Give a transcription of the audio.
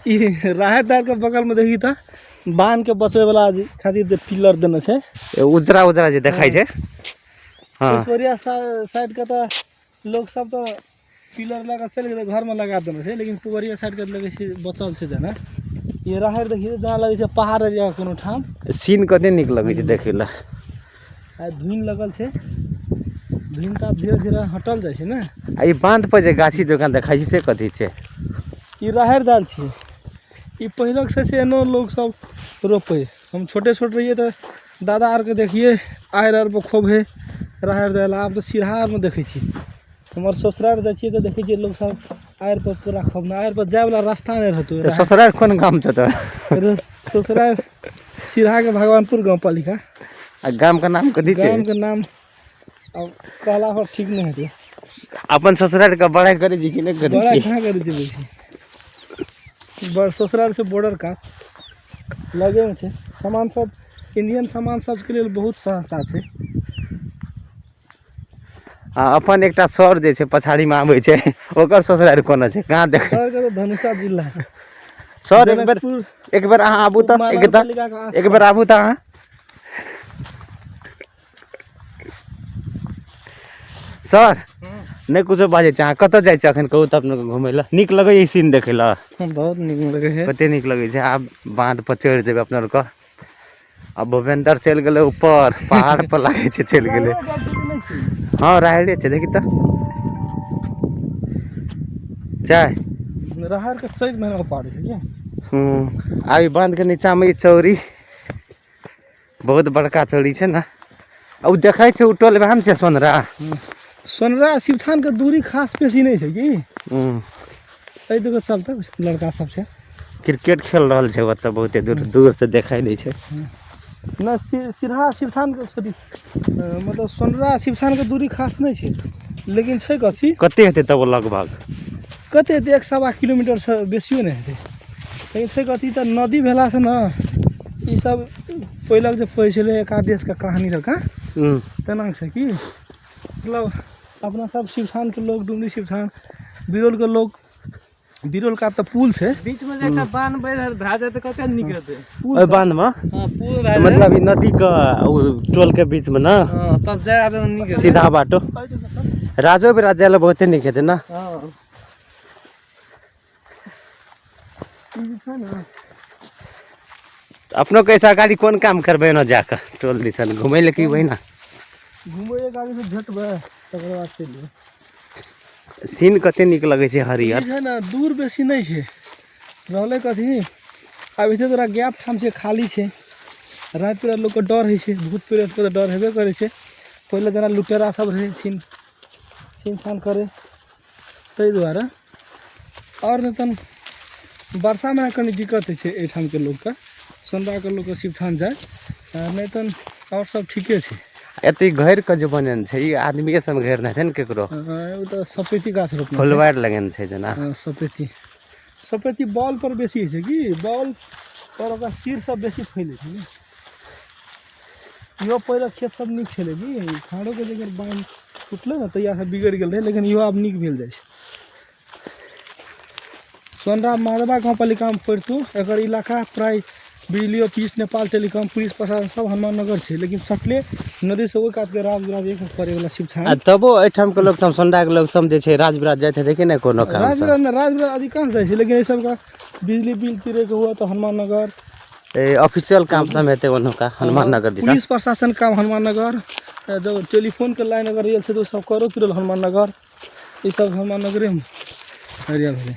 ई राहरि दालि के बगल में देखी तऽ बान्ह के बचबै वाला खातिर जे पिलर देने छै। उजरा उजरा जे देखाइ छै। हँ, पुष्परिया साइड के तऽ लोक सब तऽ पिलर लगा चलि गेलै, घर में लगा देने छै, लेकिन पुबरिया साइड के लगै छै बचल छै। जेना ई राहरि देखियौ, जेना लगै छै पहाड़ एरिया कोनो ठाम। सीन कते नीक लगै छै देखै लए। आ धुनि लगल छै, धुनि तऽ आब धीरे धीरे हटल जाइ छै ने। आ ई बाँध पर जे गाछी जकाँ देखाइ छै से कथी छै? ई राहरि दालि छियै। ई पहिलक से छै, एनो लोक सब रोपै। हम छोटे छोट रहियै तऽ दादा आरके देखियै आरि आर पर खूब हइ राहरि दालि। आब तऽ सिरहा आरमे देखै छियै। हमर ससुरारि जाइ छियै तऽ देखै छियै लोक सब आरि पर पूरा खूब, आरि पर जायवला रास्ता नहि रहतौ। तऽ ससुरारि कोन गाम छौ तोहर? ससुरारि सिरहाके भगवानपुर गाँव पालिका। आ गामके नाम कथी छै? गामके नाम आब कहला पर ठीक नहि हेतै। अपन ससुरारिके बड़ाइ करै छी कि नहि करै बड़ा छी? कहाँ करै छी बेसी। बड़ ससुरारि से बॉर्डर कात लगेमे छै। सामान सब इंडियन सामान सबके लेल बहुत सस्ता छै। आ अपन एकटा सर जे छै पछाड़ीमे आबै छै, ओकर ससुरारि कोना छै, कहाँ देख? सरके तऽ धनुषा जिला। सर एक बेर जनकपुर एक बेर अहाँ आबू तऽ एक तऽ उपमहानगरपालिकाके आसपास। एक बेर आबू तऽ अहाँ सर। नहि कुछो बाजै छै। अहाँ कतऽ जाइ छी अखन, कहू तऽ? अपने घुमै लए नीक लगैए ई सीन देखै लए? बहुत नीक लगै है। कते नीक लगै छै। आब बाँध पर चढ़ि जेबै अपना आरके। आ भूपेंद्र चलि गेलै ऊपर पहाड़ पर, लागै छै चलि गेलै। हँ, राहड़े छै, देखी तऽ चाय। राहरिके चैत महीनामे पारै छै की। आब ई बाँधके नीचाँमे ई चौरी, बहुत बड़का चौरी छै ने। आ ओ देखै छै, ओ टोल वएह ने छै, सोनरा। सोनरा शिवथानके दूरी खास बेसी नहि छै की। एहि दऽ चलते लड़का सब छै। क्रिकेट खेल रहल छै ओतऽ, बहुते दूर दूर से देखाइ दै छै। नहि, सिरहा शिवथानके, सॉरी, मतलब सोनरा शिवथानके दूरी खास नहि छै, लेकिन छै कथी। कते हेतै तब लगभग? कते हेतै, 1.25 किलोमीटरसँ बेसियो नहि हेतै। लेकिन छै कथी तऽ नदी भेलासँ ने ई सब पहिलक जे पढ़ै छलै एकादेशके कहानी जकाँ तेना छै कि मतलब अपना सब शिवथानके लोक, डुमरी शिवथान बिरौलके लोक, बिरौल का तऽ पुल छै। बीच में जे एकटा बान्ह बनि भए जाय तऽ कते नीक हेतै। पुल। ओहि बांधमे? हँ, पुल भए जाय। मतलब ई नदीके ओ टोलके बीचमे ने। हँ, तब जाय आबै मे नीक हेतै। सीधा बाटो राजो बिराज जाय लए बहुते नीक हेतै ने। हँ। ई जे छै ने। अपनो कैसा गाड़ी कोन काम करबै एना जाकऽ टोल दिसन घुमै लए की वही ना? घुमै एक आदमीसँ भेटबै, तकर बाद चलि जेबै। सीन कते नीक लगै छै ई हरियर। छै ने, दूर बेसी नहि छै। रहलै कथी, आब इसे तोरा गैप ठाम छै, खाली छै। राति बिराति लोकके डर होइ छै, भूत प्रेतके तऽ डर हेबे करै छै। पहिले जेना लुटेरा सब रहै, छीन छीन छान करै, ताहि दुआरे। आओर नहि तहन वर्षामे कनि दिक्कत होइ छै एहिठामके लोकके, सोनराके लोकके शिवथान जाय, नहि तहन आओर सब ठीके छै। एते घेर के जे बनेने छै, ई आदमीए सब घेरने हेतै ने केकरो? ओ तऽ सपेती गाछ रोपने छै। फुलवारि लगेने छै जेना। हँ, सपेती सपेती बॉल पर बेसी होइ छै कि बॉल पर ओकरा सिर सब बेसी फैलै छै ने। इहो पहिले खेत सब नीक छलै कि खाड़ोके जकर बान्ह टूटलै ने तहियासँ बिगड़ि गेल रहै, लेकिन इहो आब नीक भेल जाइ छै। सोनरा माधवा गाँव पालिकामे पड़ितो एकर इलाका प्राय बिजली ऑफिस, नेपाल टेलीकॉम, पुलिस प्रशासन सब हनुमाननगर छै, लेकिन सटले नदीसँ ओहि कातके राजविराज एक पड़ैवला शिवथान। आ तबो एहिठामके लोक सब, सोनराके लोक सब जे छै राजविराज जाइत हेतै कि नहि कोनो काम? राजविराज नहि, राजविराज अधिकांश जाइ छै, लेकिन एहि सबके बिजली बिल तिरैके हुए तऽ हनुमाननगर। ए ऑफिशियल काम सब हेतै ओनहुका हनुमान नगर दिसन। पुलिस प्रशासन काम हनुमाननगर, जब टेलीफोनके लाइन अगर रियल छै तऽ ओ सब करो तिरल हनुमाननगर। ई सब हनुमाननगरेमे एरिया भेलै।